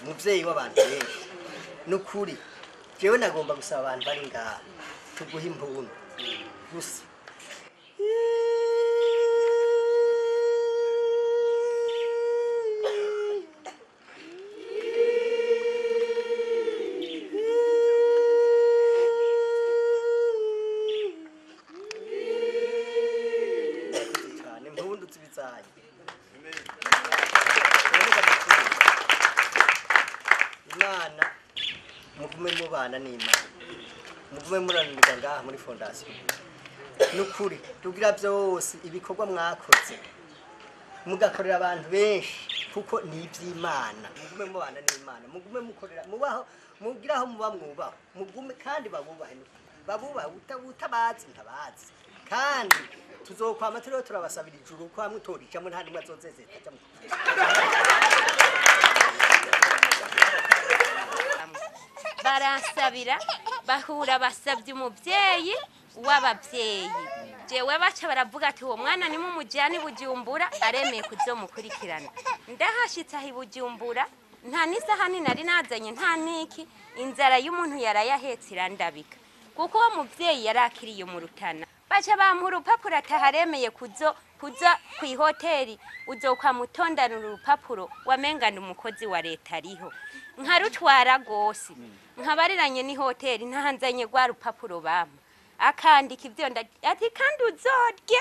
Muvyeyi w'abantu benshi. Nukuri jewe nagomba gusaba abantu bari ngaha tuguha impundu gusa. Imana mugume mubana n'Imana, mugume muranirwa ngaha muri fondation. Nukuri tugira byose ibikorwa mwakoze mugakorera abantu benshi kuko ni iby'Imana. Mugume mubana n'Imana, mugume mukorera mubaho, mugiraho muba mwubaho, mugume kandi babubahe, babubahe utabazi ntabazi. Kandi tuzokwama turiho turabasabira ijuru ko hamwe utoricamo nta nimwe azozezeta. Baransabira bahura basabye umubyeyi w'ababyeyi, jewe baca baravuga ati uwo mwana ni mumujyane Bujumbura aremeye kuzomukurikirana. Ndahashitse aho Bujumbura nta n'isahani nari nazanye nta niki, inzara y'umuntu yarayahetse irandabika kuko uwo mubyeyi yarakiriye mu Rutana. Baca bampa urupapuro ataharemeye kuza kw'ihoteli uzokwamutondana urupapuro wamengana umukozi wa leta ariho, nkarutwara gose nkabariranye n'ihoteli ntahanzanye rwa rupapuro bampa, akandika ibyo ati kandi uzorye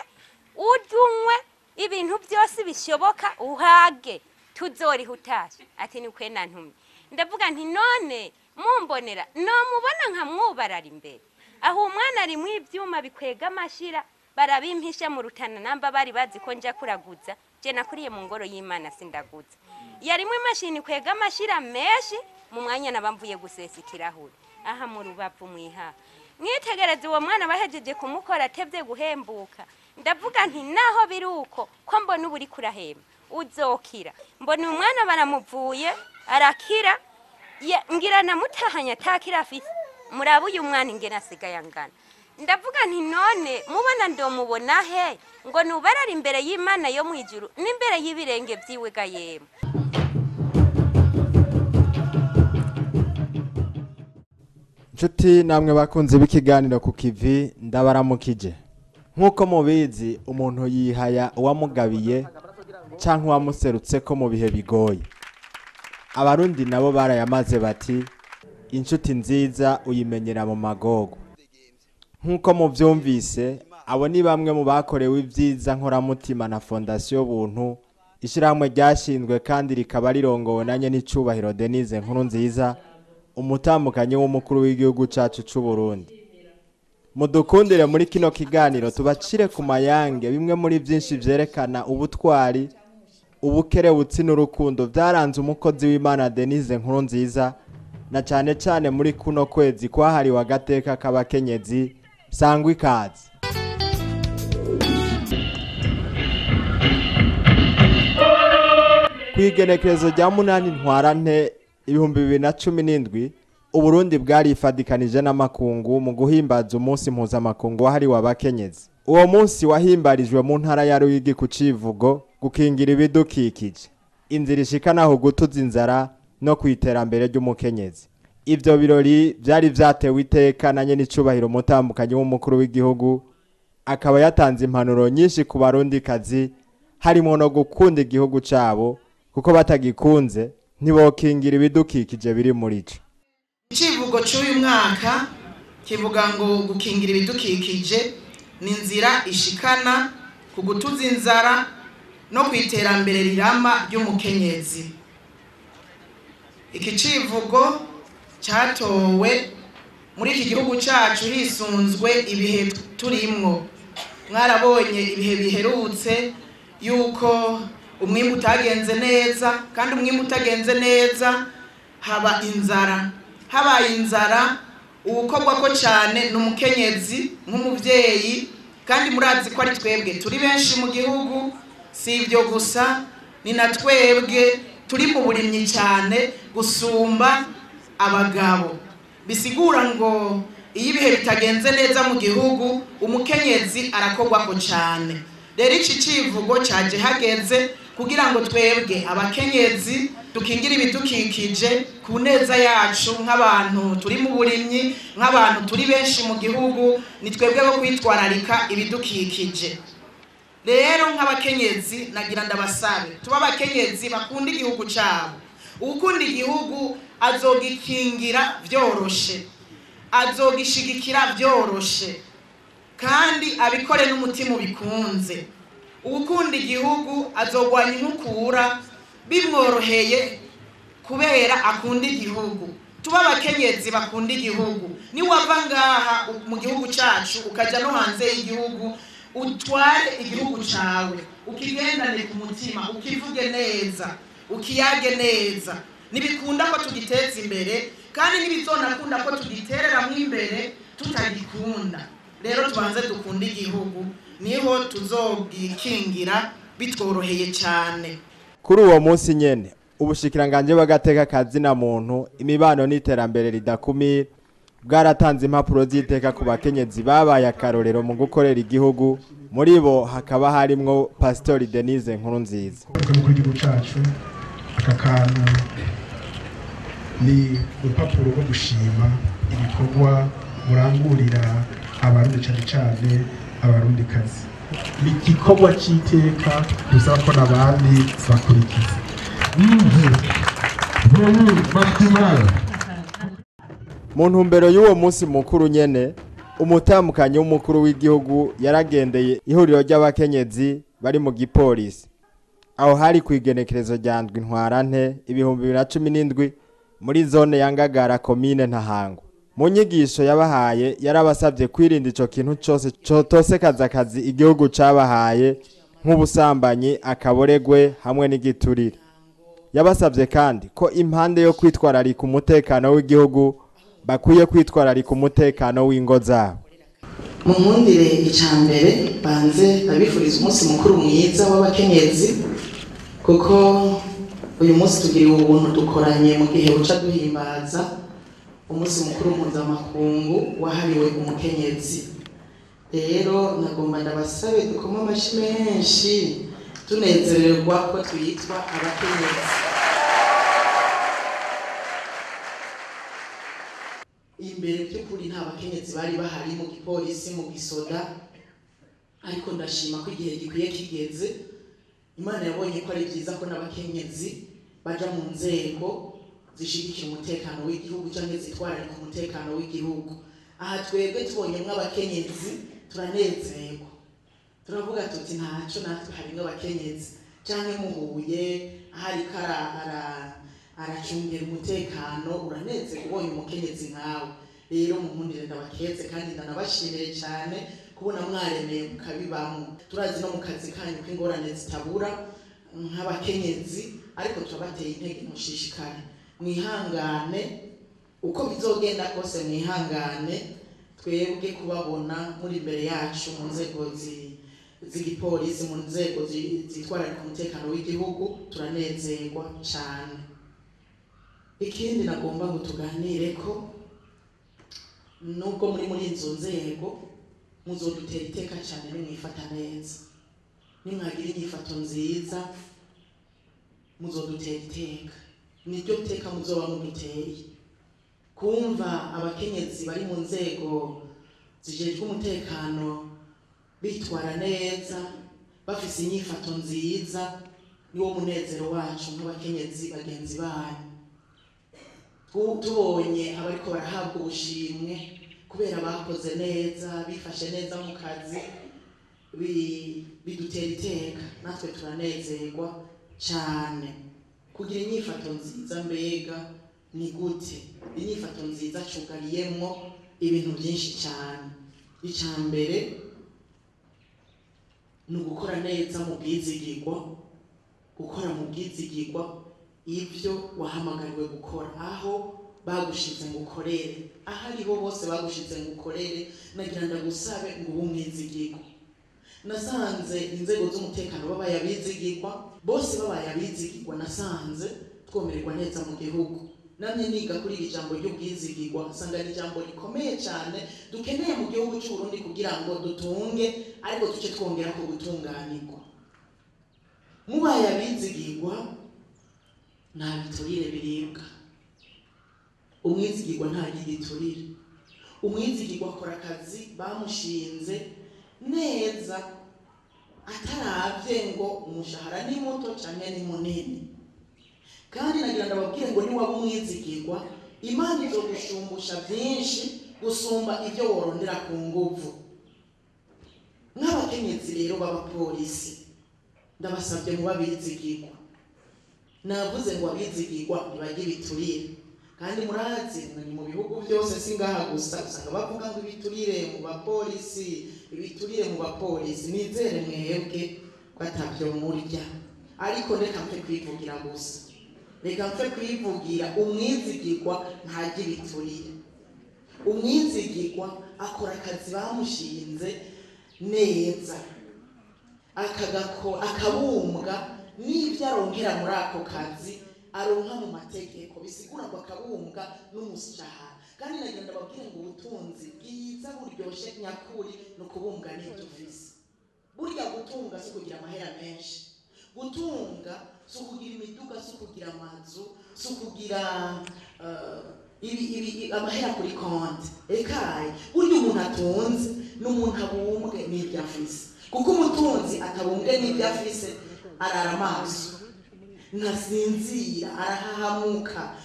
unywe ibintu byose bishoboka uhage tuzoriha utashe. Ati ni kwe nantumye. Ndavuga nti none mumbonera nomubona nkamwubarara imbere aho umwana ari mu ibyuma bikwega amashira barabimpisha mu Rutana, namba bari bazi ko nja kuraguza. Je nakuriye mu ngoro y'Imana sindaguza. Yarimwe imashini kwega amashira menshi mu mwanya nabamvuye gusesa ikirahure aha mu rubavu mwiha. Mwitegereze uwo mwana bahejeje kumukora atevye guhembuka. Ndavuga nti naho biruko ko mbona uburi kurahema uzokira. Mbona umwana baramuvuye arakira, ngira namutahanya atakira afise. Muraba uyu mwana ingene asigaye angana. Ndavuga nti none mubona ndomubona he ngo nubarara imbere y'Imana yo mwijuru n'imbere y'ibirenge vyiwe ga yemwe. Nshuti namwe bakunze b'ikiganiro ku kivi, ndabaramukije. Nkuko mubizi umuntu yihaya uwamugabiye canke uwamuserutse ko mu bihe bigoye. Abarundi nabo barayamaze bati inshuti nziza uyimenyera mu magogo. Nkuko muvyumvise, abo ni bamwe mu bakorewe ibyiza nkoramutima na Fondation Buntu, ishyirahamwe ryashinzwe kandi rikaba rirongowe na Nyenicubahiro Denise Nkurunziza, umutambukanyi w'umukuru w'igihugu cacu c'u Burundi. Mudukundire muri kino kiganiro tubacire ku mayange bimwe muri byinshi vyerekana ubutwari, ubukerebutsi n'urukundo vyaranze umukozi w'Imana Denise Nkurunziza, na cane cane muri kuno kwezi kwahariwe agateka k'abakenyezi. Sangwa ikaze. Kw'igenekerezo rya 8 Ntwarante 2017, Uburundi bwarifadikanije n'amakungu mu guhimbaza umunsi mpuzamakungu wahariwe abakenyezi. Uwo munsi wahimbarijwe mu ntara ya Ruyigi ku civugo gukingira ibidukikije, inzira ishikanaho gutuza inzara no kwiterambere ry'umukenyezi. Ivyo birori vyari vyatewe iteka na Nyenicubahiro umutambukanyi w'umukuru w'igihugu, akaba yatanze impanuro nyinshi ku barundikazi harimo no gukunda igihugu cabo kuko batagikunze ntibokingira ibidukikije biri muri ico. Icivugo cy'uyu mwaka kivuga ngo gukingira ibidukikije ni inzira ishikana ku gutuza inzara no kwiterambere rirama ry'umukenyezi. Iki civugo cyatowe muri iki gihugu cyacu hisunzwe ibihe turimwo. Mwarabonye ibihe biherutse yuko umwimbu utagenze neza, kandi umwimbu utagenze neza haba inzara. Habaye inzara uwukogwa ko cyane n'umukenyezi nk'umuvyeyi, kandi murazi ko ari twebwe turi benshi mu gihugu. Si ibyo gusa, ni na twebwe turi mu burimyi cyane gusumba abagabo. Bisigura ngo iyo ibihe bitagenze neza mu gihugu umukenyezi arakogwa ko cyane. Rero iki civugo cyaje hageze Kugira ngo twebwe abakenyezi dukingire ibidukikije ku neza yacu nk'abantu turi mu burimyi, nk'abantu turi benshi mu gihugu, ni twebwe bo kwitwararika ibidukikije. Rero nk'abakenyezi nagira ndabasabe tuba abakenyezi bakunda igihugu cyabo. Ukunda igihugu azogikingira vyoroshe, azogishigikira vyoroshe, kandi abikore n'umutima ubikunze. Ukunda igihugu azogwanya inkukura bimworoheye kubera akunda igihugu. Tuba abakenyezi bakunda igihugu. Niwava ngaha mu gihugu cyacu ukaja no hanze y'igihugu, utware igihugu cawe, ukigendane ku mutima, ukivuge neza, ukiyage neza. Nibikunda ko tugiteza imbere, kandi nibizonakunda ko tugitereramwo imbere tutagikunda. Rero tubanze dukunde igihugu, niho tuzogikingira bitworoheye cyane. Kuri uwo munsi nyene, ubushikiranganje bw'agateka kazina muntu, imibano n'iterambere ridakumira bwaratanze impapuro z'iteka ku bakenyezi babaye akarorero mu gukorera igihugu. Muri bo hakaba harimwo Pastori Denise Nkurunziza. Umukuru w'igihugu cacu, aka kantu ni urupapuro rwo gushima ibikorwa murangurira Abarundi, cyane cyane Abarundikazi. Ni igikorwa c'iteka dusaba ko n'abandi bakurikiza. Mu ntumbero y'uwo munsi mukuru nyene, umutamukanyi w'umukuru w'igihugu yaragendeye ihuriro ry'abakenyezi bari mu gipolisi. Aho hari ku igenekerezo rya 7 Ntwarante 2017 muri zone ya Ngagara, komine Ntahangwa. Mu nyigisho yabahaye yarabasabye kwirinda ico kintu cose cotosekaza akazi igihugu cabahaye, nk'ubusambanyi, akaboregwe hamwe n'igiturire. Yabasabye kandi ko impande yo kwitwararika umutekano w'igihugu bakwiye kwitwararika umutekano w'ingo zabo. Mu nkundire icambere banze ndabifuriza umunsi mukuru mwiza w'abakenyezi, kuko uyu munsi tugiriwe ubuntu dukoranye mu gihe buca duhimbaza umunsi mukuru mpuzamakungu wahariwe umukenyezi. Rero nagomba ndabasabe dukome amashi menshi tunezererwa ko twitwa abakenyezi. Imbere by'ukuri nta bakenyezi bari bahari mu gipolisi, mu gisoda, ariko ndashima ko igihe gikwiye kigeze. Imana yabonye ko ari byiza ko n'abakenyezi baja mu nzego zishigikira umutekano w'igihugu canke zitwararika umutekano w'igihugu. Aha twebwe tubonyemwo abakenyezi turanezerwa, turavuga tuti ntaco natwe harimwo abakenyezi, canke muhuye ahariko aracungera umutekano, uranezerwa ubonye umukenyezi nkawe. Rero munkundire ndabakeze kandi ndanabashimire cyane kubona mwaremeye mukabibamwo. Turazi no mu kazi kanyu ko ingorane zitabura nk'abakenyezi, ariko turabateye intege mushishikare, mwihangane uko bizogenda kose, mwihangane. Twebwe kubabona muri imbere yacu mu nzego z'igipolisi, mu nzego zitwararika umutekano w'igihugu, turanezerwa cyane. Ikindi nagomba ngo tuganire ko nubwo muri izo nzego muzodutera iteka cyane nimwifata neza, nimwagira inyifato nziza muzodutera iteka, niryo teka muzoba muduteye. Kumva abakenyezi bari mu nzego zijejwe umutekano bitwara neza, bafise inyifato nziza, niwo munezero wacu nk'abakenyezi bagenzi banyu. Tubonye abariko barahabwa ubushimwe kubera bakoze neza, bifashe neza mu kazi, bidutera iteka, natwe turanezerwa cyane. Kugira inyifato nziza mbega ni gute? Inyifato nziza cugariyemwo ibintu byinshi cyane. Icya mbere ni ugukora neza mu bwizigirwa, gukora mu bwizigirwa ivyo wahamagariwe gukora, aho bagushize ngo ukorere, aho ariho bose bagushize ngo ukorere. Nagira ndagusabe ngo ube umwizigirwa. Nasanze inzego z'umutekano babaye abizigirwa, bose babaye abizigirwa, nasanze twomererwa neza mu gihugu. Namye niga kuri iri jambo ry'ubwizigirwa, nsanga ni ijambo rikomeye cyane dukeneye mu gihugu cy'u Burundi kugira ngo dutunge, ariko tuce twongera ku gutunganirwa. Mubaye abizigirwa nta biturire biribwa. Umwizigirwa nta giturire. Umwizigirwa akora akazi bamushinze neza ataravye ngo umushahara ni muto canke ni munini. Kandi nagira ndababwire ngo niwaba umwizigirwa, Imana izogushumbusha byinshi gusumba ibyo worondera ku nguvu. Nk'abakenyezi rero b'abapolisi, ndabasabye muba abizigirwa. Navuze ngo abizigirwa ntibajye ibiturire. Kandi murazi ni mu bihugu byose, si ngaha gusa, usanga bavuga ngo ibiturire mu bapolisi, ibiturire mu bapolisi. Nizere mwebwe ko atavyo murya, ariko reka mfe kwivugira gusa, reka mfe kwivugira. Umwizigirwa ntajya ibiturire. Umwizigirwa akora akazi bamushinze neza, akabumbwa n'ibyo arongera muri ako kazi aronka mu mategeko, bisigura ngo akabumbwa n'umushahara. Kandi nagira ndababwire ngo ubutunzi bwiza buryoshe nyakuri ni ukubumbwa n'ibyo ufise. Burya gutunga si ukugira amahera menshi, gutunga si ukugira imiduga, si ukugira amazu, si ukugira amahera kuri konti. Ekaye, burya umuntu atunze n'umuntu abumbwe n'ibyo afise, kuko umutunzi atabumbwe n'ibyo afise arara amaso, ntasinzira, arahahamuka,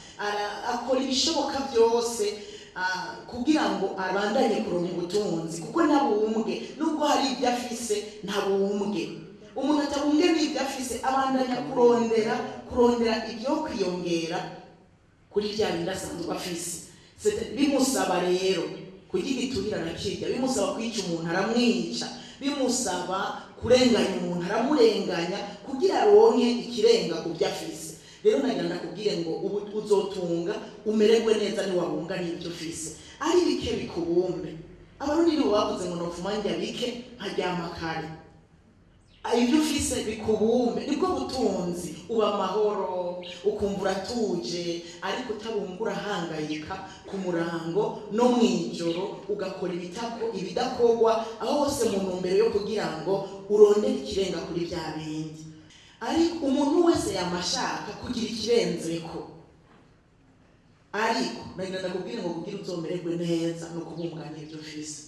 akora ibishoboka byose kugira ngo abandanye kuronka ubutunzi, kuko ntabumbwe. Nubwo hari ibyo afise ntabumbwe. Umuntu atabumbwe n'ibyo afise abandanya kurondera ibyo kwiyongera kuri bya bindi asanzwe afise. Bimusaba rero kurya igiturire arakirya, bimusaba kwica umuntu aramwica, bimusaba kurenganya umuntu aramurenganya, kugira aronke ikirenga ku byo afise. Rero nagira ndakubwire ngo ubu uzotunga umererwe neza niwabunga n'ibyo ufise, ari bike bikubumbe. Abarundi nibo bavuze ngo nopfuma ndya bike nkaryama kare. Ibyo ufise bikubumbe, nibwo butunzi. Uba amahoro, ukumva uratuje, ariko utabumbura hangayika ku murango no mwijoro, ugakora ibidakorwa aho hose mu ntumbero yo kugira ngo urondere ikirenga kuri bya bindi. Ariko umuntu wese yamashaka kugira ikirenzeko, ariko nagira ndakubwire ngo kugira uzomererwe neza no kubumbwa n'ibyo ufise.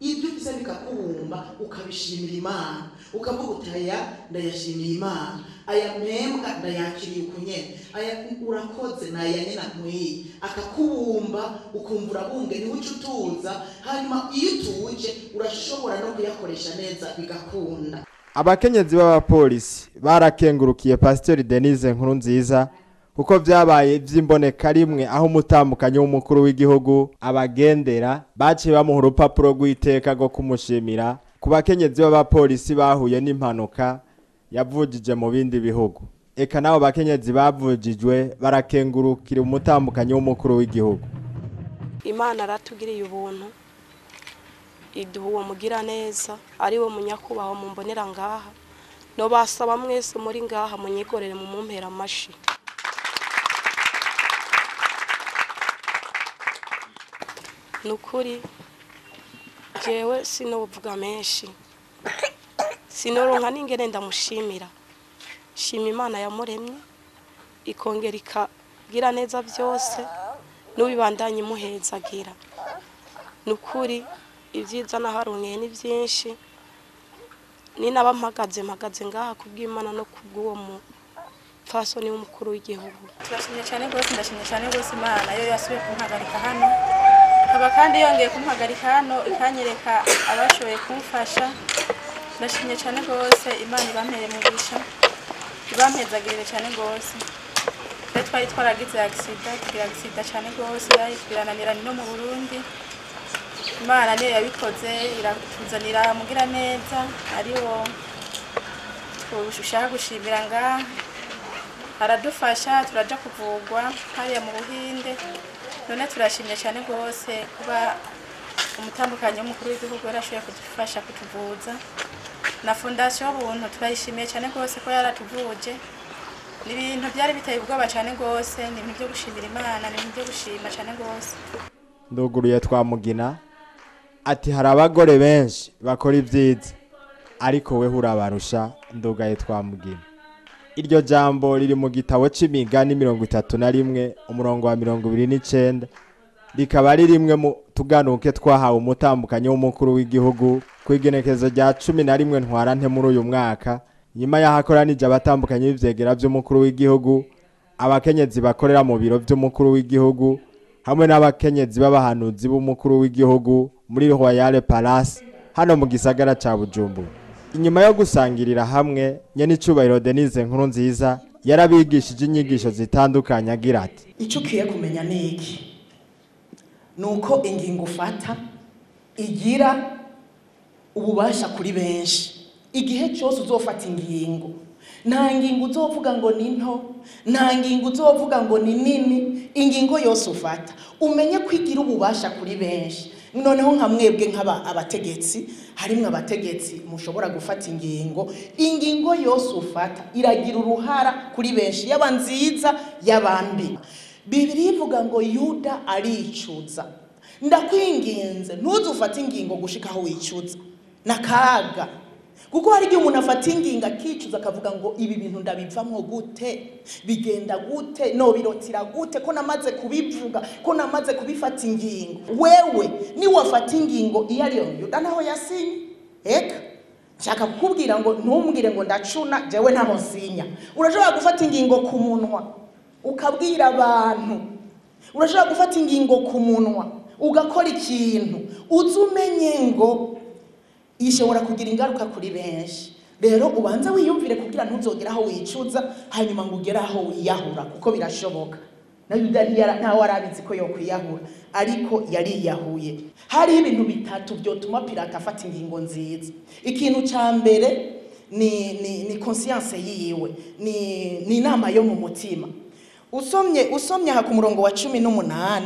Ibyo ufise bikakubumba, ukabishimira Imana, ukavuga uti aya ndayashimiye Imana, aya mpembwa ndayakiriye ukunyene, aya urakoze naya nyene nkwiye. Akakubumba, ukumva urabumbwe, niwe uca utuza. Hanyuma iyo utuje urashobora no kuyakoresha neza bigakunda. Abakenyezi b'abapolisi barakengurukiye Pasiteri Denise Nkurunziza kuko vyabaye vy'imboneka rimwe aho umutambukanyi w'umukuru w'igihugu abagendera, baciye bamuha urupapuro rw'iteka rwo kumushimira ku bakenyezi b'abapolisi bahuye n'impanuka yavujije mu bindi bihugu. Eka nabo bakenyezi bavujijwe barakengurukira umutambukanyi w'umukuru w'igihugu. Imana aratugiriye ubuntu, iduha uwo mugira neza ari wo munyakubahwa mumbonera ngaha. No basaba mwese muri ngaha munyigorere mu mumpera amashi. Nukuri jewe sinovuga menshi, sinoronka n'ingene ndamushimira. Shima Imana yamuremye ikongera ikagira neza byose, n'ubibandanye imuhezagira. Nukuri ibyiza naharonkeye ni byinshi, ni naba mpagaze ngaha kubw'Imana no kubw'uwo mupfasoni w'umukuru w'igihugu. Turashimye cyane rwose, ndashimye cyane rwose Imana yo yasubiye kumpagarika hano, ikaba kandi yongeye kumpagarika hano ikanyereka abashoboye kumfasha. Ndashimye cyane rwose, Imana ibampere mugisha, ibampezagirire cyane rwose. Twari twaragize accident, tugira accident cyane rwose, birananirana no mu Burundi. Imana niyo yabikoze, iratuzanira mugira neza, ariwo tushaka gushimira ngaha. Aradufasha, turaja kuvugwa hariya mu Buhinde. None turashimye cyane rwose kuba umutambukanyi w'umukuru w'igihugu yarashoboye kudufasha kutuvuza. Na fondation y'ubuntu turayishimiye cyane rwose ko yaratuvuje. Ni ibintu byari biteye ubwoba cyane rwose, ni ibintu byo gushimira Imana, ni ibintu byo gushima cyane rwose. Nduguruye Twamugina ati hari abagore benshi bakora ibyiza, ariko we urabarusha. Ndugaye Twamugina. Iryo jambo riri mu gitabo c'imigani 31 umurongo wa 29, rikaba ari rimwe mu tuganuke twahawe umutambukanyi w'umukuru w'igihugu ku igenekerezo rya 11 ntwarante muri uyu mwaka, nyuma y'ahakoranije abatandukanye b'ivyegera vy'umukuru w'igihugu, abakenyezi bakorera mu biro vy'umukuru w'igihugu hamwe n'abakenyezi b'abahanuzi b'umukuru w'igihugu muri Royal Palace hano mu gisagara ca Bujumbura. Inyuma yo gusangirira hamwe, nyenicubahiro Denise Nkurunziza yarabigishije inyigisho zitandukanye agira ati: Icyo ukwiye kumenya ni iki? Nuko ingingo ufata igira ububasha kuri benshi. Igihe cyose uzofata ingingo, nta ngingo uzovuga ngo ni nto, nta ngingo uzovuga ngo ni nini. Ingingo yose ufata umenye ko igira ububasha kuri benshi. Noneho nka mwebwe nk'aba abategetsi, harimwe abategetsi mushobora gufata ingingo, ingingo yose ufata iragira uruhara kuri benshi, yaba nziza yaba mbi. Bibiliya ivuga ngo Yuda aricuza. Ndakwinginze ntuzufate ingingo gushika aho wicuza, nakaga. Kuko hari igihe umuntu afata ingingo akicuza akavuga ngo ibi bintu ndabivamwo gute, bigenda gute, no birotira gute, ko namaze kubivuga, ko namaze kubifata ingingo. Wewe ni wafata ingingo iyo ariyo Yuda naho yasinye. Eka nshaka kukubwira ngo ntumbwire ngo ndacuna, jewe ntaho nsinya. Urashobora gufata ingingo ku munwa ukabwira abantu, urashobora gufata ingingo ku munwa ugakora ikintu uzi umenye ngo ishobora kugira ingaruka kuri benshi. Rero ubanza wiyumvire kugira ntuzogera aho wicuza, hanyuma ngo ugere aho wiyahura, kuko birashoboka. Na Yuda ntawe arabizi ko yokwiyahura, ariko yariyahuye. Hariho ibintu bitatu byotuma Pilato afata ingingo nziza. Ikintu ca mbere ni conscience yiwe, ni inama yo mu mutima. Usomye aha ku murongo wa 18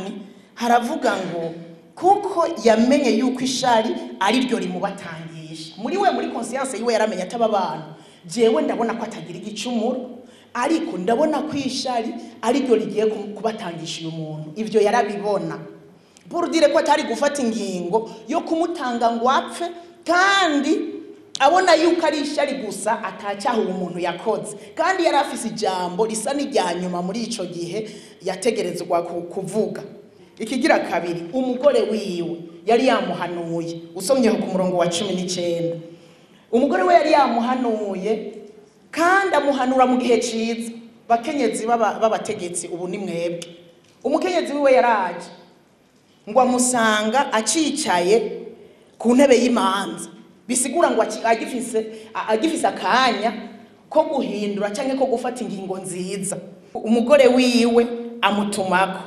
haravuga ngo kuko yamenye yuko ishari ari ryo rimubatangisha. Muri we, muri conscience yiwe yaramenye ataba abantu, jewe ndabona ko atagira igicumuro, ariko ndabona ko ishari ari ryo rigiye kubatangisha uyu muntu. Ivyo yarabibona. Pour dire ko atari gufata ingingo yo kumutanga ngo apfe, kandi abona yuko ari ishari gusa atacyaha uwo muntu yakoze, kandi yari afise ijambo risa n'irya nyuma muri ico gihe yategerezwa kuvuga. Ikigira kabiri, umugore wiwe yari yamuhanuye. Usomyeho ku murongo wa 19, umugore we yari yamuhanuye, kandi amuhanura mu gihe ciza. Bakenyezi b'abategetsi ubu ni mwebwe. Umukenyezi wiwe yaraje ngo amusanga acicaye ku ntebe y'imanza, bisigura ngo agifise akanya ko guhindura canke ko gufata ingingo nziza. Umugore wiwe amutumako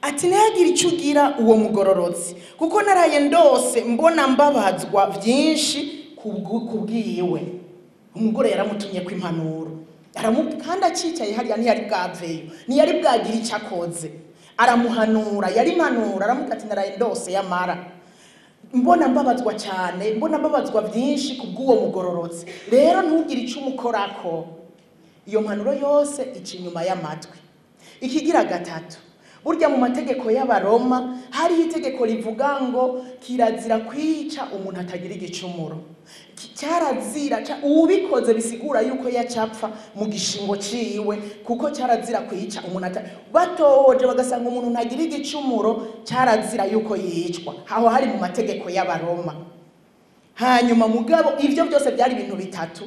ati ntihagire icyo ugira uwo mugororotsi, kuko naraye ndose mbona mbabazwa byinshi kubwiwe. Umugore yaramutumye ku impanuro, kandi acicaye hariya ntiyari bwaveyo, ntiyari bwagira icyo akoze. Aramuhanura, yarimanura, aramubwira ati naraye ndose yamara mbona mbabazwa cyane, mbona mbabazwa byinshi kubw'uwo mugororotsi, rero ntugire icyo umukorako. Iyo mpanuro yose ica inyuma y'amatwi. Ikigira gatatu, burya mu mategeko y'Abaroma hariho itegeko rivuga ngo kirazira kwica umuntu atagira igicumuro. Cyarazira, ubikoze bisigura yuko yacapfa mu gishingo ciwe, kuko cyarazira kwica umuntu batoje bagasanga umuntu ntagira igicumuro, cyarazira yuko yicwa. Aho hari mu mategeko y'Abaroma. Hanyuma mugabo ivyo byose byari ibintu bitatu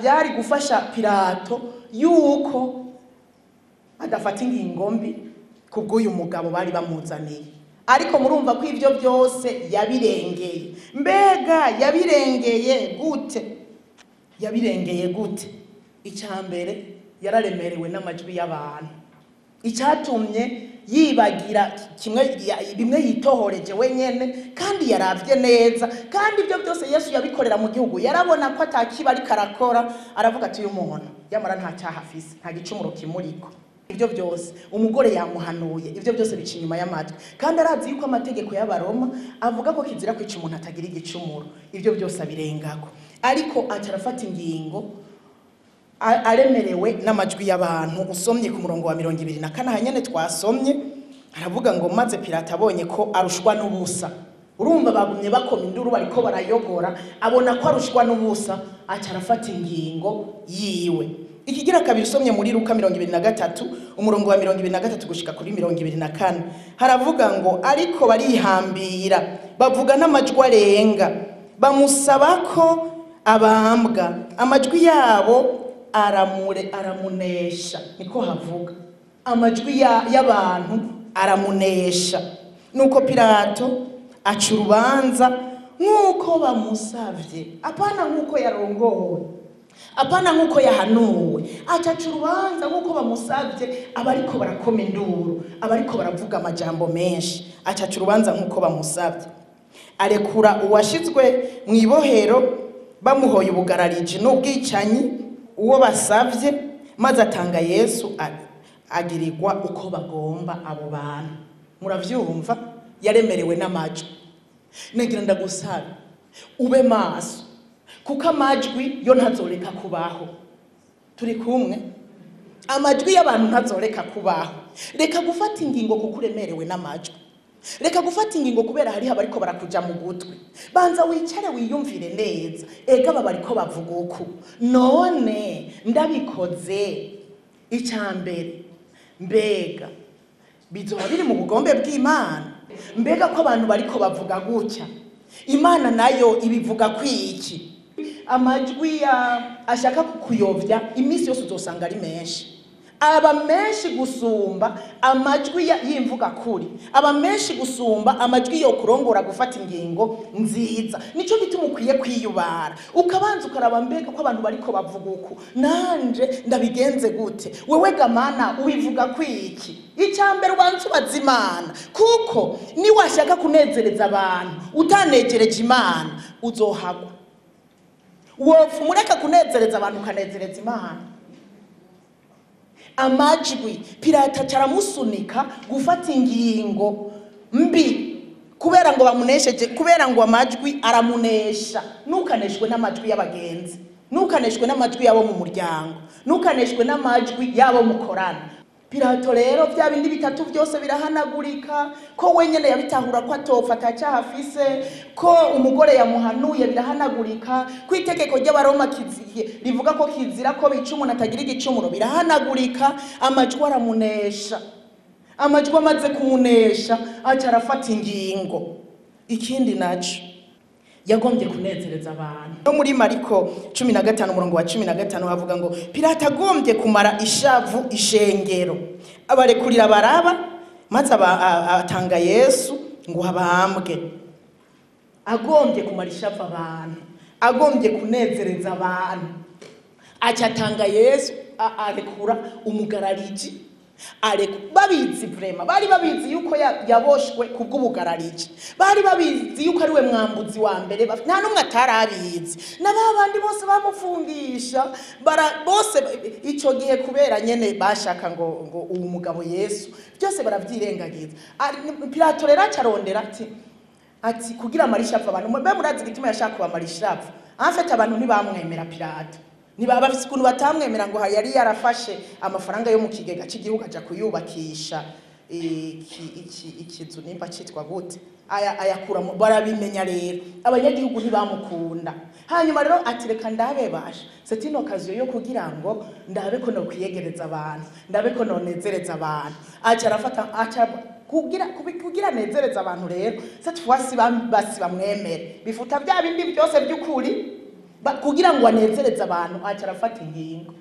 byari gufasha Pilato yuko adafata ingingo mbi kubw'uyu mugabo bari bamuzaniye. Ariko murumva ko ivyo byose yabirengeye. Mbega yabirengeye gute? Yabirengeye gute? Icya mbere, yararemerewe n'amajwi y'abantu. Icyatumye yibagira kimwe bimwe yitohoreje wenyene, kandi yaravye neza, kandi ibyo byose Yesu yabikorera mu gihugu. Yarabona ko atakiba ariko arakora, aravuga ati uyu muntu yamara nta cyaha afise, nta gicumuro kimuriko. Ibyo byose umugore yamuhanuye, ibyo byose bica inyuma y'amatwi, kandi arazi yuko amategeko y'Abaroma avuga ko kizira kwica umuntu atagira igicumuro. Ibyo byose abirengako, ariko acarafata ingingo aremerewe n'amajwi y'abantu. Usomye ku murongo wa 24 hanyene twasomye, aravuga ngo maze Pilato abonye ko arushwa n'ubusa. Urumva bagumye bakoma induru bariko barayogora, abona ko arushwa n'ubusa, acarafata ingingo yiwe. Ikigira kabiri, usomye muri Luka 23 umurongo wa 23 gushika kuri 24, haravuga ngo: ariko barihambira, bavuga n'amajwi arenga, bamusaba ko abambwa. Amajwi yabo aramure aramunesha. Niko havuga, amajwi y'abantu aramunesha. Nuko Pilato aca urubanza nk'uko bamusavye, apana nk'uko yarongowe, apana nk'uko yahanuwe. Acaca urubanza nk'uko bamusavye, abariko barakoma induru, abariko baravuga amajambo menshi. Acaca urubanza nk'uko bamusavye, arekura uwashizwe mu ibohero bamuhoye ubugarariji n'ubwicanyi, uwo basavye, maze atanga Yesu agirirwa uko bagomba abo bantu. Muravyumva, yaremerewe n'amajwi. Nagira ndagusabe ube maso, kuko amajwi yo ntazoreka kubaho. Turi kumwe? Amajwi y'abantu ntazoreka kubaho. Reka gufata ingingo kuko uremerewe n'amajwi. Reka gufata ingingo kubera hariho abariko barakuja mu gutwi. Banza wicare wiyumvire neza: ega aba bariko bavuga uku, none ndabikoze, icya mbere mbega bizoba biri mu bugombe bw'Imana? Mbega ko abantu bariko bavuga gutya, Imana nayo ibivuga kwiki? Amajwi ya ashaka kukuyovya iminsi yose uzosanga ari menshi, aba menshi gusumba amajwi y'imvuga kuri, aba menshi gusumba amajwi yo kurongora gufata ingingo nziza. Nico gituma ukwiye kwiyubara, ukabanza ukaraba: mbega ko abantu bariko bavuga uku, nanje ndabigenze gute? Wewe gamana ubivuga kwiki? Icya mbere ubanza ubaza Imana, kuko niwashaka kunezereza abantu utanegereje Imana, uzohagwa. Wopfa umureka kunezereza abantu ukanezereza Imana. Amajwi, Pilato aramusunika gufata ingingo mbi kubera ngo bamunesheje, kubera ngo amajwi aramunesha. Ntukaneshwe n'amajwi y'abagenzi, ntukaneshwe n'amajwi y'abo mu muryango, ntukaneshwe n'amajwi y'abo mukorana. Pilato rero bya bindi bitatu byose birahanagurika, ko wenyene yabitahura ko atopfa atacyaha afise, ko umugore yamuhanuye birahanagurika, ko itegeko ry'Abaroma rivuga ko kizira ko bica umuntu atagira igicumuro birahanagurika. Amajwi aramunesha. Amajwi amaze kumunesha, aca arafata ingingo. Ikindi naco, yagombye kunezereza abantu. No muri Mariko 15 umurongo wa 15 havuga ngo: Pilato agombye kumara ishavu ishengero, abarekurira Baraba, maze atanga Yesu ngo abambwe. Agombye kumara ishavu abantu, agombye kunezereza abantu, aca atanga Yesu, arekura umugarariji. Babizi vraiment, bari babizi yuko yaboshwe kubw'ubugarariji, bari babizi yuko ari we mwambuzi wa mbere, nta n'umwe atarabizi, na ba bandi bose bamufungisha bose ico gihe, kubera nyene bashaka ngo uwo mugabo Yesu, byose baravyirengagiza. Pilato rero acarondera ati kugira amarisha abantu. Mbe murazi igituma yashaka kubamara ishavu? En fait, abantu ntibamwemera. Pilato ntibaba bafise ukuntu batamwemera, ngo yari yarafashe amafaranga yo mu kigega cy'igihugu aja kuyubakisha ikizu, nimba citwa gute, aya ayakura, barabimenya. Rero abanyagihugu ntibamukunda. Hanyuma rero ati: reka ndabe basha, c'est une occasion yo kugira ngo ndabe ko no kwiyegereza abantu, ndabe ko nonezereza abantu. Aca arafata, aca kugira nezereza abantu. Rero cette fois ci basi bamwemere, bifuta bya bindi byose by'ukuri kugira ngo anezereze abantu. Aca arafata ingingo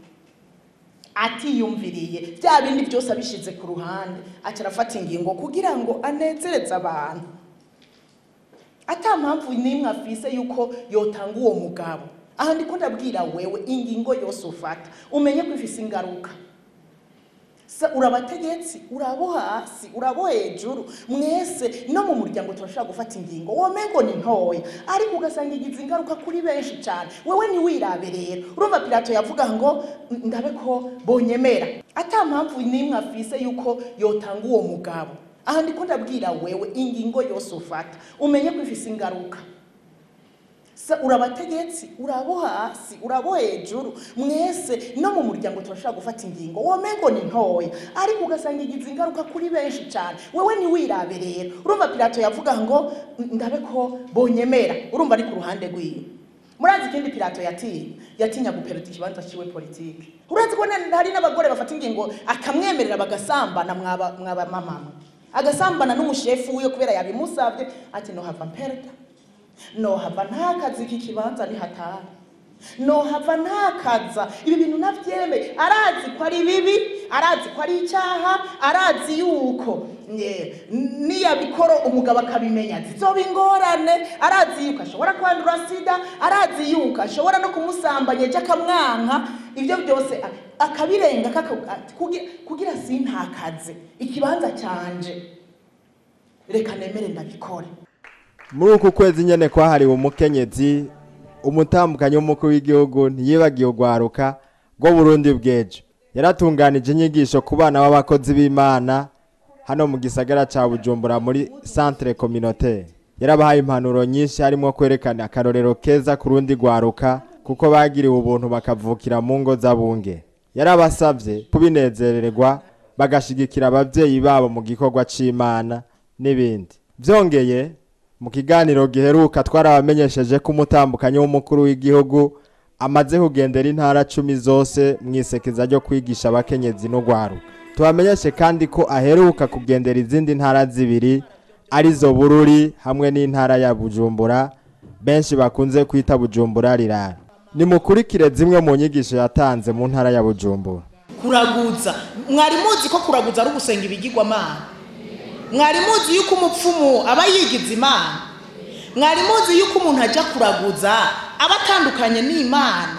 atiyumviriye, bya bindi byose abishize ku ruhande, aca arafata ingingo kugira ngo anezereze abantu, ata mpamvu n'imwe afise yuko yotanga uwo mugabo. Aha ndiko ndabwira wewe, ingingo yose ufata umenye ko ifise ingaruka. Urabategetsi, urabo hasi, urabo hejuru, mwese no mu muryango turashobora gufata ingingo womengo ni ntoya, ariko ugasanga igize ingaruka kuri benshi cyane. Wewe ntiwirabe. Rero urumva Pilato yavuga ngo ndabe ko bonyemera, ata mpamvu n'imwe afise yuko yotanga uwo mugabo. Aha ndiko ndabwira wewe, ingingo yose ufata umenye ko ifise ingaruka. Urabategetsi, urabo hasi, urabo hejuru, mwese no mu muryango turashobora gufata ingingo womengo ni ntoya, ariko ugasanga igize ingaruka kuri benshi cyane. Wewe ntiwirabe. Rero urumva Pilato yavuga ngo ndabe ko bonyemera. Urumva ari ku ruhande rwiwe. Murazi ikindi Pilato yatinya guperuta ikibanza ciwe politike. Urazi ko hari n'abagore bafata ingingo akamwemerera bagasambana, mwaba mama agasambana n'umushefu wiwe kubera yabimusavye, ati no hava mperda, no hava ntakazi iki kibanza ni hatari, no hava ntakaza ibi bintu navyemeye. Arazi ko ari bibi, arazi ko ari icyaha, arazi yuko niyabikora umugabo akabimenya zizoba ingorane, arazi yuko ashobora kwandura sida, arazi yuko ashobora no kumusambanya ejo akamwanka, ibyo byose akabirenga kugira sintakaze ikibanza canje, reka nemere ndabikore. Muri uku kwezi nyene kwahariwe umukenyezi, umutambukanyi w'umukuru w'igihugu ntiyibagiye urwaruka rwo Burundi bw'ejo. Yaratunganije inyigisho ku bana b'abakozi b'Imana hano mu gisagara ca Bujumbura muri centre communautaire. Yarabahaye impanuro nyinshi harimo kwerekana akarorero keza ku rundi rwaruka kuko bagiriwe ubuntu bakavukira mu ngo z'abunge. Yarabasavye kubinezererwa bagashigikira abavyeyi babo mu gikorwa c'Imana n'ibindi. Vyongeye mu kiganiro giheruka twarabamenyesheje ko umutambukanyi w'umukuru w'igihugu amaze kugendera intara 10 zose mwisekeza ryo kwigisha abakenyezi n'urwaruka. Tubamenyeshe kandi ko aheruka kugendera izindi ntara zibiri arizo Bururi hamwe n'intara ya Bujumbura benshi bakunze kwita Bujumbura rirara. Nimukurikire zimwe mu nyigisho yatanze mu ntara ya Bujumbura. Kuraguza, mwari muzi ko kuraguza ari ugusenga ibigirwamana? Mwari muzi yuko umupfumu aba yigize Imana? Mwari muzi yuko umuntu ajya kuraguza aba atandukanye n'Imana?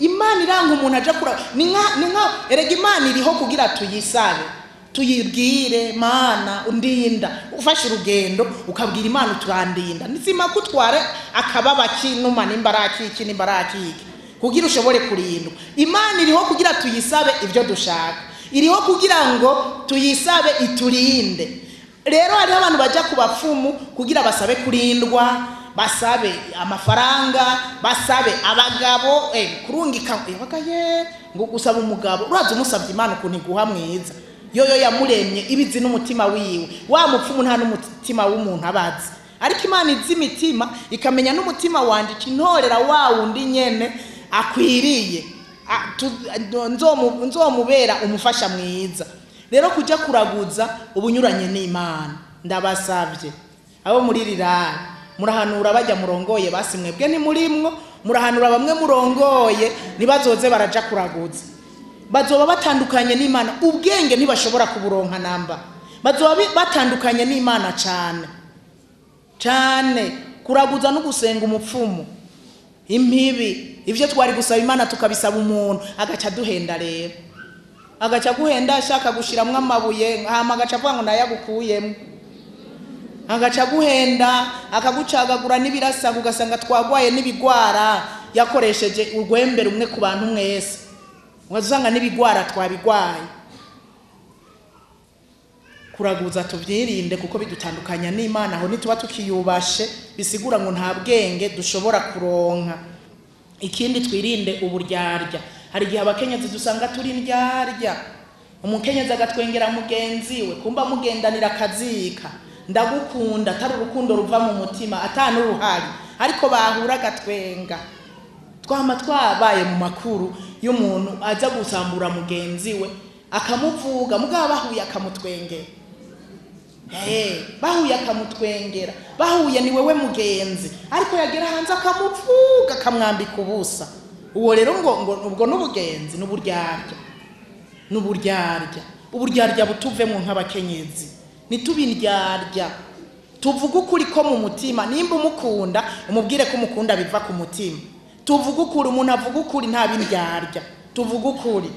Imana iranga umuntu aja kuraguza. Ni nka erega Imana iriho kugira tuyisabe, tuyibwire Mana undinda. Ufashe urugendo ukabwira Imana uturandinda, nizima kutware akababa kinuma nimba arakiki nimba arakiki kugira ushobore kurindwa. Imana iriho kugira tuyisabe ibyo dushaka, iriho kugira ngo tuyisabe iturinde. Rero hariho abantu bajya ku bapfumu kugira basabe kurindwa, basabe amafaranga, basabe abagabo, kurungika bakaye ngo gusaba umugabo. Urazi umusabye Imana ukuntu iguha mwiza, yoyo yamuremye ibizi n'umutima wiwe. Wa mupfumu nta n'umutima w'umuntu abazi, ariko Imana izi imitima ikamenya n'umutima wanje kintorera wa wundi nyene akwiriye, nzomubera umufasha mwiza. Rero kujya kuraguza ubunyuranye n'Imana. Ndabasabye abo muri rirara, murahanura bajya murongoye basi mwebwe ni murimwo, murahanura bamwe murongoye nibazoze baraja kuraguza, bazoba batandukanye n'Imana. Ubwenge ntibashobora kuburonka namba, bazoba batandukanye n'Imana cyane cyane. Kuraguza no gusenga umupfumu impibi, ivyo twari gusaba Imana tukabisaba umuntu agaca duhenda. Rero agaca guhenda ashaka gushiramwe amabuye, hama agaca avuga ngo nayagukuyemo, agaca guhenda akagucagagura n'ibirasa, ugasanga twagwaye n'ibigwara yakoresheje urwembe rumwe ku bantu mwese, uzasanga n'ibigwara twabigwaye. Kuraguza tuvyirinde kuko bidutandukanya n'Imana. Aho nituba tukiyubashe bisigura ngo nta bwenge dushobora kuronka. Ikindi twirinde uburyarya. Hari igihe abakenyezi dusanga turi indyarya, umukenyezi agatwengera mugenzi we kumba mugendanira akazika, ndagukunda atari urukundo ruva mu mutima atanuruhari, ariko bahura agatwenga. Twama twabaye mu makuru y'umuntu aza gusambura mugenzi we akamuvuga, mugabo bahuye akamutwengera. Bahuye akamutwengera, bahuye ni wewe mugenzi, ariko yagera hanze akamuvuga akamwambika ubusa. Uwo rero ngo ubwo n'ubugenzi n'uburyarya, n'uburyarya. Uburyarya butuvemo nk'abakenyezi, nitubindyarya, tuvuge ukuri ko mu mutima. Nimba umukunda umubwire ko umukunda biva ku mutima. Tuvuge ukuri, umuntu avuga ukuri nta bindyarya. Tuvuge ukuri,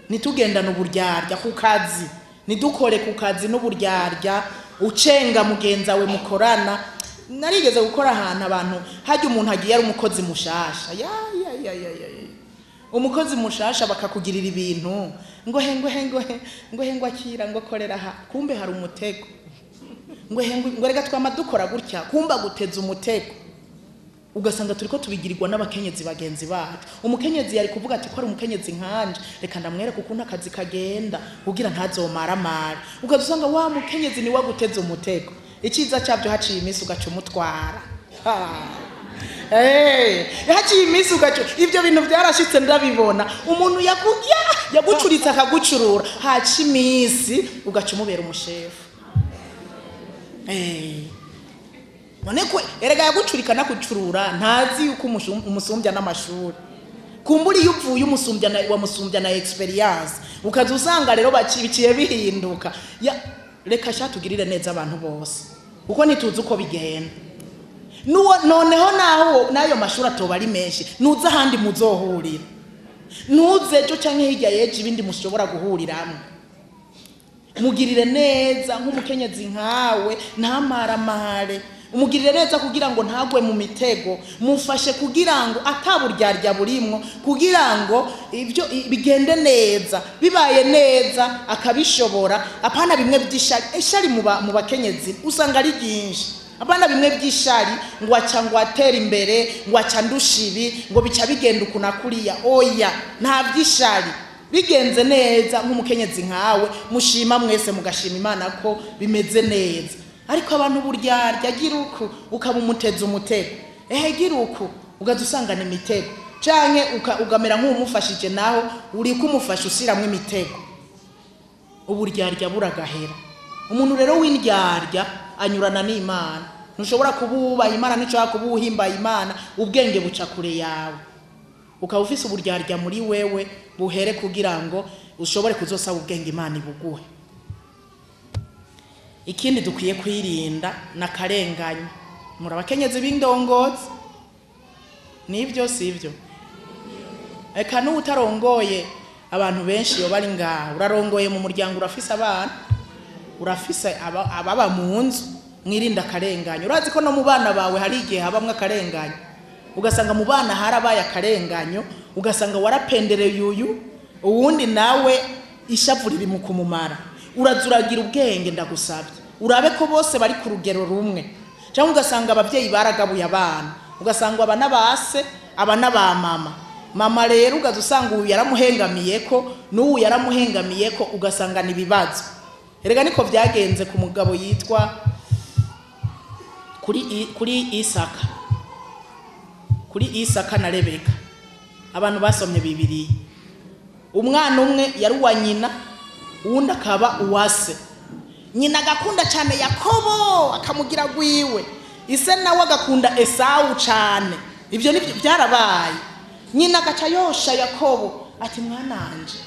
nitugendane uburyarya ku kazi, nidukore ku kazi n'uburyarya. Ucenga mugenza we mukorana. Narigeze gukora ahantu abantu hajya umuntu agiye ari umukozi mushasha, ya ya ya ya ya, umukozi mushasha bakakugirira ibintu ngo he ngo he ngo he ngo he ngo akira ngo korera aha, kumbe hari umutego, ngo he ngo rega twama dukora gutya, kumba guteza umutego. Ugasanga turiko tubigirirwa n'abakenyezi bagenzi bacu. Umukenyezi yari kuvuga ati ko ari umukenyezi nkanje, reka ndamwereke ukuntu akazi kagenda kugira ntazomaramara. Ukazusanga wa mukenyezi ni waguteza umutego. Iciza cyabyo haciye iminsi ugaca umutwara. Haciye iminsi ugaca ibyo bintu byarashitse ndabibona. Umuntu yagucuritse akagucurura, haca iminsi ugaca umubera umushefu. None ko erega yagucurika nakucurura ntazi yuko umusumbya n'amashuri. Kumbura iyo uvuye umusumbya na wamusumbya na experience, ukaza usanga rero biciye bihinduka. Reka sha tugirire neza abantu bose, kuko ntituzi uko bigenda. Nuwo noneho naho nayo mashuri atoba ari menshi, nuza ahandi muzohurira, nuze ejo canke hirya yejo ibindi mushobora guhuriramwo. Mugirire neza nk'umukenyezi nkawe, ntamaramare. Umugirire neza kugira ngo ntagwe mu mitego, mufashe kugira ngo ataburyarya burimwo, kugira ngo ibyo bigende neza, bibaye neza akabishobora. Apana bimwe by'ishari, ishari mu bakenyezi usanga ari ryinshi. Apana bimwe by'ishari ngo aca ngo atera imbere, ngo aca ndushibi, ngo bica bigenda ukuna kuriya. Oya, nta by'ishari. Bigenze neza nk'umukenyezi nkawe, mushima mwese mugashima Imana ko bimeze neza. Ariko abantu buryarya, gira uku ukaba umuteza umutego, gira uku ugaza usangana imitego, canke ugamera nk'umufashije naho uri kumufasha usiramwe imitego. Uburyarya buragahera. Umuntu rero w'indyarya anyurana n'Imana. Ntushobora kububaha Imana, ntushobora kubuhimba Imana, ubwenge buca kure yawe. Ukaba ufise uburyarya muri wewe buhere kugira ngo ushobore kuzosaba ubwenge Imana ibuguhe. Ikindi dukwiye kwirinda na karenganya. Muri abakenyezi b'indongozi, nibyo sivyo? Eka n'utarongoye abantu benshi yo bari ngaho, urarongoye mu muryango, urafise abana, urafise ababa mu nzu, mwirinda akarenganya. Urazi ko no mu bana bawe hari igihe habamwe akarenganya, ugasanga mu bana harabaye akarenganyo, ugasanga warapendereye uyu uwundi nawe ishavu riri mu kumumara. Urazuragira ubwenge ndagusabye, urabe ko bose bari ku rugero rumwe. Cyangwa ugasanga abavyeyi baragabuye abana, ugasanga abana base abana ba mama. Mama rero ugaza usanga uyu yaramuhengamiye ko n'uyu yaramuhengamiye ko, ugasanga ni ibibazo. Erega niko vyagenze ku mugabo yitwa kuri Isaka, kuri Isaka na Rebeka. Abantu basomye Bibiliya, umwana umwe yari uwa nyina, uwundi akaba uwase. Nyina agakunda cyane Yakobo akamugira gwiwe, ise nawe agakunda Esawu cyane. Ibyo nibyo byarabaye. Nyina agaca yosha Yakobo ati mwananje,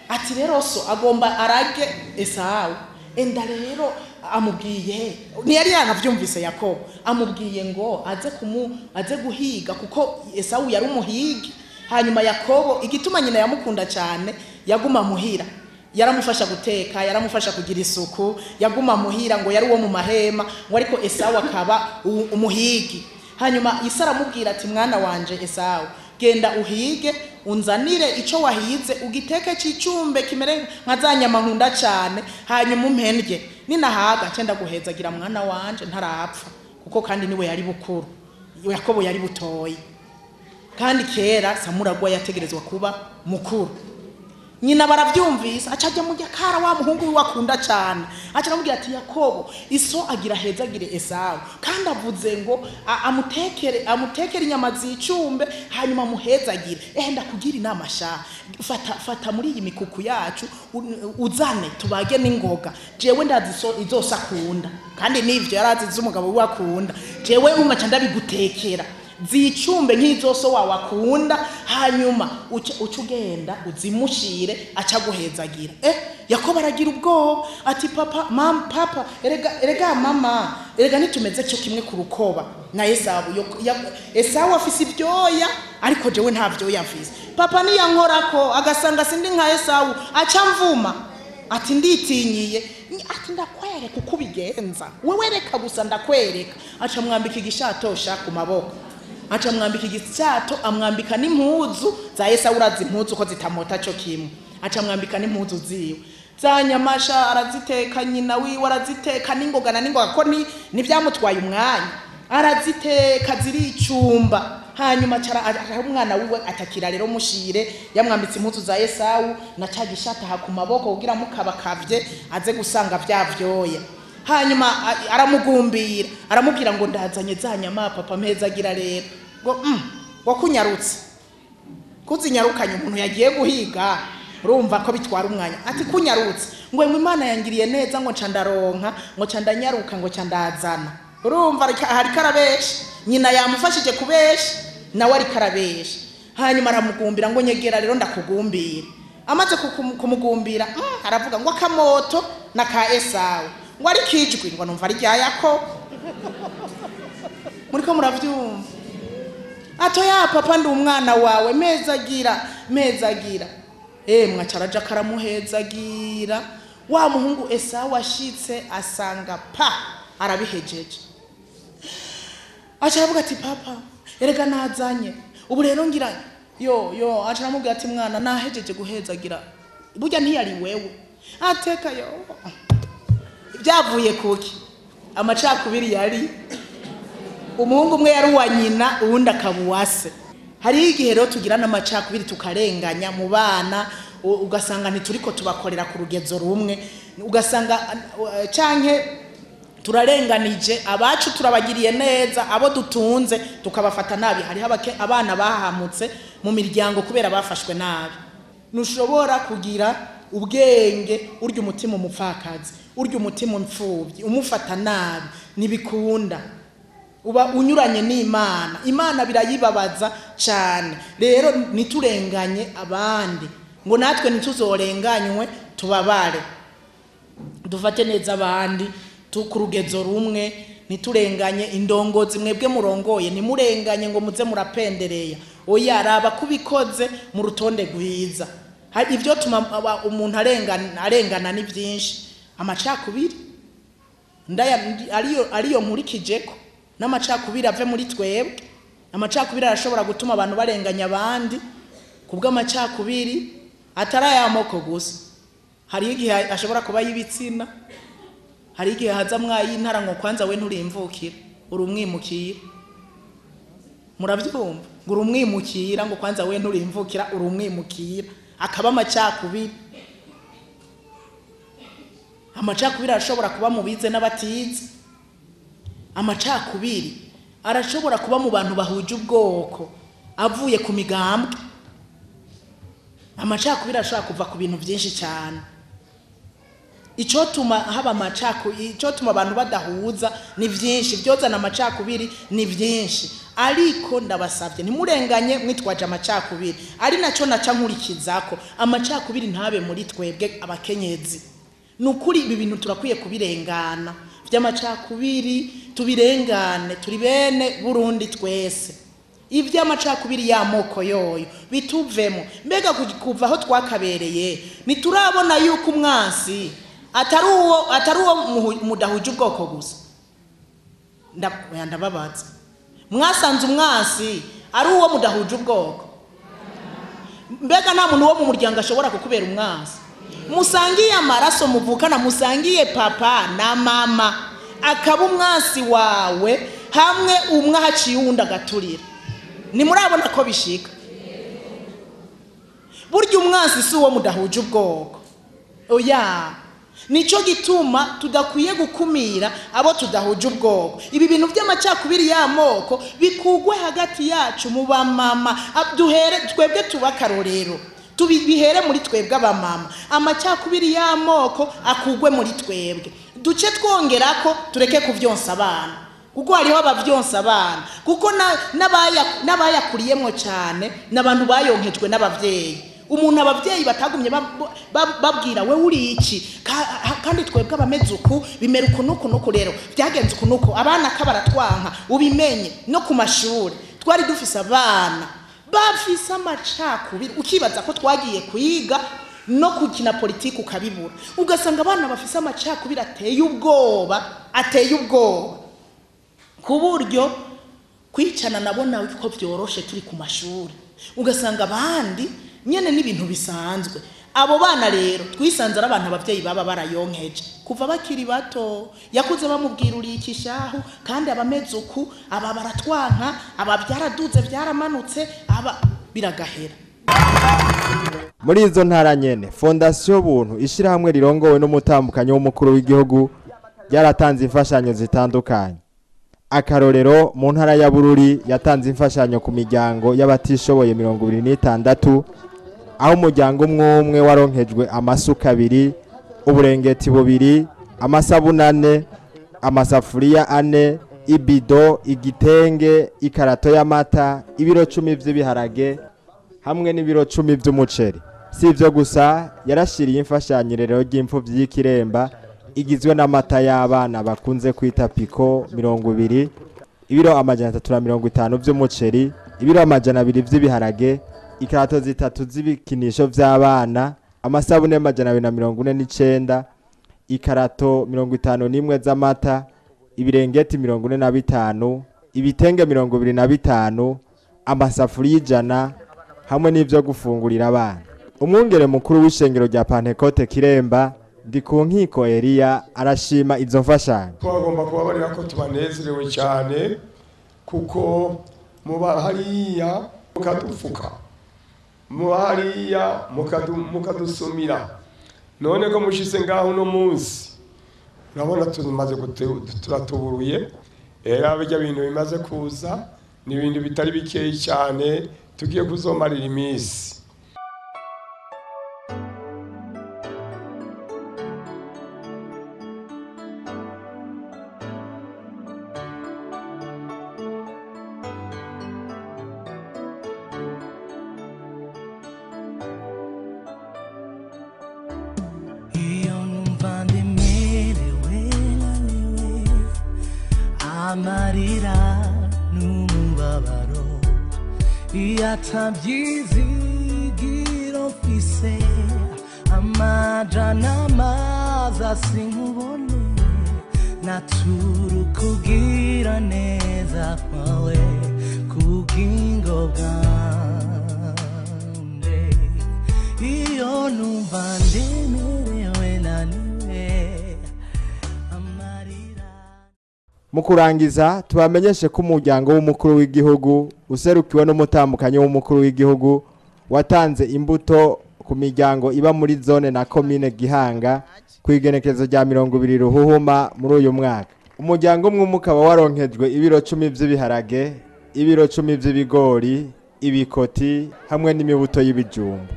ati rero so agomba arage Esawu. Enda rero amubwiye, ntiyari yanavyumvise Yakobo, amubwiye ngo aze guhiga kuko Esawu yari umuhigi. Hanyuma Yakobo igituma nyina yamukunda cyane, yaguma muhira, yaramufasha guteka, yaramufasha kugira isuku, yaguma muhira ngo yari uwo mu mahema, ngo ariko Esawu akaba umuhigi. Hanyuma Isa aramubwira ati mwana wanje Esawu, genda uhige unzanire ico wahize, ugiteke cicumbe kimere nka za nyama nkunda cyane, hanyuma umpendye, ninahaga nce ndaguhezagira mwana wanje ntarapfa. Kuko kandi niwe yari bukuru, Yakobo yari butoyi, kandi kera Samuragwa yategerezwa kuba mukuru. Nyina baravyumvise, aca mu gakara wa muhungu wiwe akunda cyane, aca aramubwira ati Yakobo iso agira hezagire Esawu, kandi avuze ngo amutekere inyama zicumbe hanyuma amuhezagire. Ndakugira inama sha, fata muri iyi mikuku yacu uzane tubage n'ingoga, jewe ndazi izosa akunda, kandi nivyo yarazi umugabo wiwe akunda, jewe umaca ndabigutekera zicumbe nk'izoso wawe akunda, hanyuma uce ugenda uzimushire aca guhezagira. Yakobo aragira ubwoba ati papa, mama, papa, erega mama, erega nitumeze cyo kimwe ku rukoba na Esawu. Esawu afise ibyoya ariko jewe nta byoya mfise. Papa niyankorako agasanga sindi nka Esawu aca mvuma ati nditinyiye, ati ndakwereka uko ubigenza, wewe reka gusa ndakwereka. Aca mwambika igishatosha ku maboko, aca mwambika igishato, amwambika n'impuzu za Esawu. Urazi impuzu ko zitamota cyo kimwe, aca mwambika n'impuzu ziwe za nyamasha, araziteka nyina wiwe araziteka n'ingoga na n'ingoga, ko ni byamutwaye umwanya, araziteka ziricumba. Hanyuma acara umwana wiwe atakira rero mushire, yamwambitse impuzu za Esawu na ca gishata ku maboko kugira mukabakavye aze gusanga vyavyoya. Hanyuma aramugumbira, aramubwira ngo ndazanye za nyama papa mpezagira rero. Ngo ngo kunyarutse. Kuzinyarukanye umuntu yagiye guhiga, urumva ko bitwara umwanya. Ati kunyarutse. Ngo Imana yangiriye neza ngo nca ndaronka, ngo nca ndanyaruka, ngo nca ndazana. Urumva hari karabesha, nyina yamufashije kubesha, nawe ari karabesha. Hanyuma aramugumbira ngo nyegera rero ndakugumbira. Amaze kumugumbira, aravuga ngo akamoto na ka Esawu. Ngo ari kijwi ngo numva ari rya Yakobo. Muriko muravyumva. Ato ya papa ndi umwana wawe, mezagira, mezagira. Mwacaraja karamuhezagira. Wa muhungu Esawu ashitse asanga pa arabihejeje. Aca aravuga ati papa erega nazanye ubu rero ngira yo aca aramubwira ati mwana nahejeje guhezagira, burya ntiyari wewe. Ateka yo byavuye kuki? Amacakubiri yari umuhungu umwe yari uwa nyina uwundi akaba uwase. Hari igihe rero tugira n'amacakubiri tukarenganya mu bana, ugasanga ntituriko tubakorera ku rugezo rumwe, ugasanga canke turarenganije abacu, turabagiriye neza abo dutunze tukabafata nabi. Hariho abana bahamutse mu miryango kubera bafashwe nabi. Ntushobora kugira ubwenge urya umutima umupfakazi, urya umutima imfubyi, umufata nabi, ntibikunda. Uba unyuranye n'Imana, Imana birayibabaza cyane. Rero niturenganye abandi ngo natwe ntituzorenganywe tubabare. Dufate neza abandi ku rugezo rumwe, niturenganye indongozi mwebwe murongoye, ntimurenganye ngo muze murapendereya. Oya, raba kubikoze mu rutonde rwiza. Hari ibyo tuma umuntu arengana ni byinshi. Amacakubiri ndaya ariyo nkurikijeko n'amacakubiri ave muri twebwe. Amacakubiri arashobora gutuma abantu barenganya abandi kubw'amacakubiri atari ay'amoko gusa. Hari igihe ashobora kuba y'ibitsina, hari igihe haza mwayintara ngo kwanza we nturimvukira, urumwimukira. Muravyumva? Ngo urumwimukira, ngo kwanza we nturimvukira, urumwimukira, akaba amacakubiri. Amacakubiri arashobora kuba mu bize n'abatize. Amacakubiri arashobora kuba mu bantu bahuje ubwoko avuye ku migambwe. Amacakubiri arashobora kuva ku bintu byinshi cyane. Icotuma haba amacakubiri, icotuma abantu badahuza ni byinshi, byozana amacakubiri ni byinshi. Ariko ndabasabye ntimurenganye mwitwaje amacakubiri, ari naco naca nkurikizako amacakubiri ntabe muri twebwe abakenyezi. Nukuri ibi bintu turakwiye kubirengana, by'amacakubiri tubirengane, turi bene Burundi twese. Iby'amacakubiri y'amoko yoyo bituvemo. Mbega kuva aho twakabereye ntiturabona yuko umwansi atari uwo mudahuje ubwoko gusa. Ndababaza, mwasanze umwansi ari uwo mudahuje ubwoko? Mbega nta muntu wo mu muryango ashobora kukubera umwansi? Musangiye amaraso muvukana, musangiye papa na mama, akaba umwansi wawe, hamwe umwe ahaciye uwundi agaturira. Nimurabona ko bishika? Burya umwansi si uwo mudahuje ubwoko. Oya, nico gituma tudakwiye gukumira abo tudahuje ubwoko. Ibi bintu by'amacakubiri y'amoko bikugwe hagati yacu mu bamama, duhere twebwe tubakarorero, tubihere muri twebwe abamama. Amacakubiri y'amoko akugwe muri twebwe, duce twongerako tureke kuvyonsa abana, kuko hariho abavyonsa abana, kuko n'abayakuriyemwo cyane n'abantu bayonkejwe n'abavyeyi. Umuntu abavyeyi batagumye babwira we uri iki, kandi twebwe abameze uku bimera uku nuku nuku, rero byagenze uku nuku, abana kabaratwanka ubimenye. No ku mashuri twari dufise abana bafise amacakubiri, ukibaza ko twagiye kwiga no kukina politiki ukabibura, ugasanga abana bafise amacakubiri ateye ubwoba, ateye ubwoba, ku buryo kwicana nabona ko byoroshe turi ku mashuri, ugasanga abandi nyene n'ibintu bisanzwe. Abo bana rero twisanze ari abantu abavyeyi baba barayonkeje kuva bakiri bato, yakuze bamubwira uri ikishahu kandi abameze uku, aba baratwanka, aba byaraduze byaramanutse, aba biragahera. Muri izo ntara nyene, Fondation Buntu ishirahamwe rirongowe n'umutambukanyi w'umukuru w'igihugu ryaratanze imfashanyo zitandukanye. Akarorero, mu ntara ya Bururi yatanze imfashanyo ku miryango y'abatishoboye 26, aho umuryango umwe umwe waronkejwe amasuka abiri, uburengeti bubiri, amasabune ane, amasafuriya ane, ibido, igitenge, ikarato y'amata, ibiro 10 vy'ibiharage hamwe n'ibiro 10 vy'umuceri. Si ivyo gusa, yarashiriye imfashanyo irerero ry'imfuvyi y'Ikiremba igizwe n'amata y'abana bakunze kwita piko 20, ibiro 350 vy'umuceri, ibiro 200 vy'ibiharage, ikarato zitatu z'ibikinisho vy'abana, amasabune 249, ikarato 51 z'amata, ibirengeti 45, ibitenge 25, amasafuriya 100 hamwe n'ivyo gufungurira abana. Umwungere mukuru w'ishengero rya Pantekote Kiremba, Ndikunkiko Elia, arashima izo mfashanyo. Twagomba kubabarira ko tubanezerewe cyane, kuko muba hariya mukadufuka, muba hariya mukadusumira. None ko mushitse ngaho uno munsi, urabona tumaze turatuburuye, era bijya bintu bimaze kuza ni ibintu bitari bikeyi cyane, tugiye kuzomarira iminsi. Amarira n'umubabaro iyatabyizigiro mfise, amaja n'amazi sinkubone, naturukugira neza kwawe kugingo bwanje. Iyo numva ndemerewe naniwe. Mu kurangiza, tubamenyeshe ko umuryango w'umukuru w'igihugu userukiwe n'umutambukanyi w'umukuru w'igihugu watanze imbuto ku miryango iba muri zone na komine Gihanga ku igenekerezo rya 20 Ruhuhuma muri uyu mwaka. Umuryango umwe ukaba waronkejwe ibiro 10 vy'ibiharage, ibiro 10 vy'ibigori, ibikoti hamwe n'imibuto y'ibijumbu.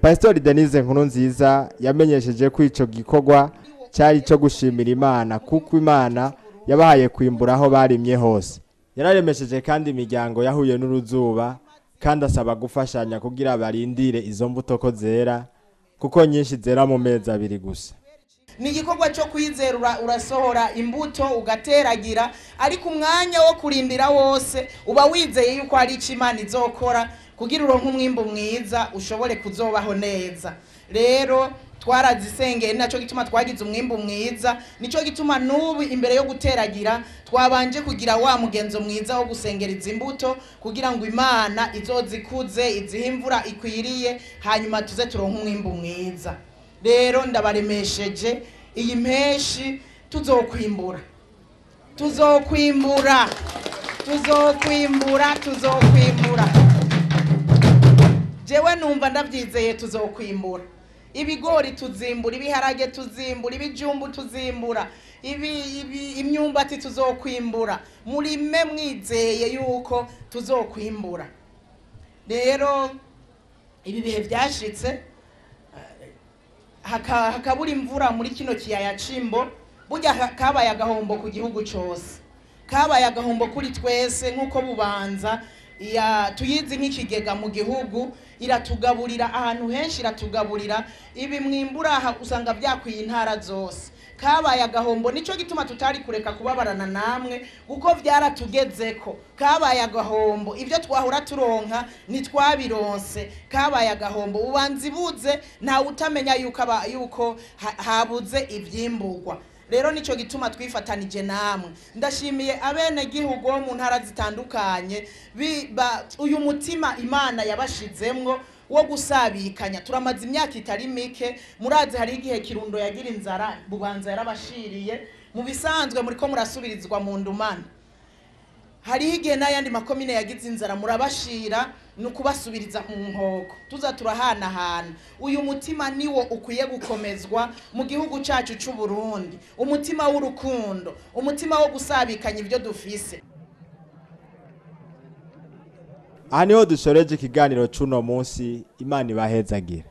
Pastor Denise Nkurunziza yamenyesheje ko ico gikorwa cyari cyo gushimira Imana, kuko Imana yabahaye kwimbura aho barimye hose. Yararemesheje kandi imiryango yahuye n'uruzuba, kandi asaba gufashanya kugira barindire izo mbuto ko zera, kuko nyinshi zera mu mezi abiri gusa. Ni igikorwa cyo kwizera, urasohora imbuto ugateragira, ariko umwanya wo kurindira wose uba wizeye yuko hari icyo Imana izokora kugira uronke umwimbu mwiza ushobore kuzobaho neza. Rero twarazisengeye, naco gituma twagize umwimbu mwiza, nico gituma nubu imbere yo guteragira twabanje kugira wa mugenzo mwiza wo gusengereza imbuto kugira ngo Imana izozikuze, izihe imvura ikwiriye, hanyuma tuze turonke umwimbu mwiza. Rero ndabaremesheje, iyi mpeshi tuzokwimbura, tuzokwimbura, tuzokwimbura, tuzokwimbura. Jewe numva ndavyizeye, tuzokwimbura. Ibigori tuzimbura, ibiharage tuzimbura, ibijumbu tuzimbura, imyumbati tuzokwimbura. Murime mwizeye yuko tuzokwimbura. Rero ibi bihe vyashitse hakabura imvura muri kino kiyaya c'Imbo, burya kabaye agahombo ku gihugu cose, kabaye agahombo kuri twese. Nkuko Bubanza ya tuyizi nk'ikigega mu gihugu, iratugaburira ahantu henshi, iratugaburira ibi mwimbura aha usanga byakwiye intara zose. Kabaye agahombo, nico gituma tutari kureka kubabarana namwe, kuko vyaratugezeko. Kabaye agahombo, ivyo twahora turonka ntitwabironse. Kabaye agahombo, ubanza ibuze nta utamenya yuko habuze ivyimburwa. Rero nico gituma twifatanije namwe. Ndashimiye abene gihugu bo mu ntara zitandukanye, uyu mutima Imana yabashizemwo wo gusabikanya. Turamaze imyaka itari mike, murazi hari igihe Kirundo yagira inzara, Bubanza yarabashiriye. Mu bisanzwe muriko murasubirizwa mu ndumane. Hariho igihe n'ayandi makomine yagize inzara, murabashira, ni ukubasubiriza mu nkoko, tuza turahanahana. Uyu mutima niwo ukwiye gukomezwa mu gihugu cyacu cy'u Burundi, umutima w'urukundo, umutima wo gusabikanya ibyo dufise. Aha niho dushoreje ikiganiro c'uno munsi. Imana ibahezagire.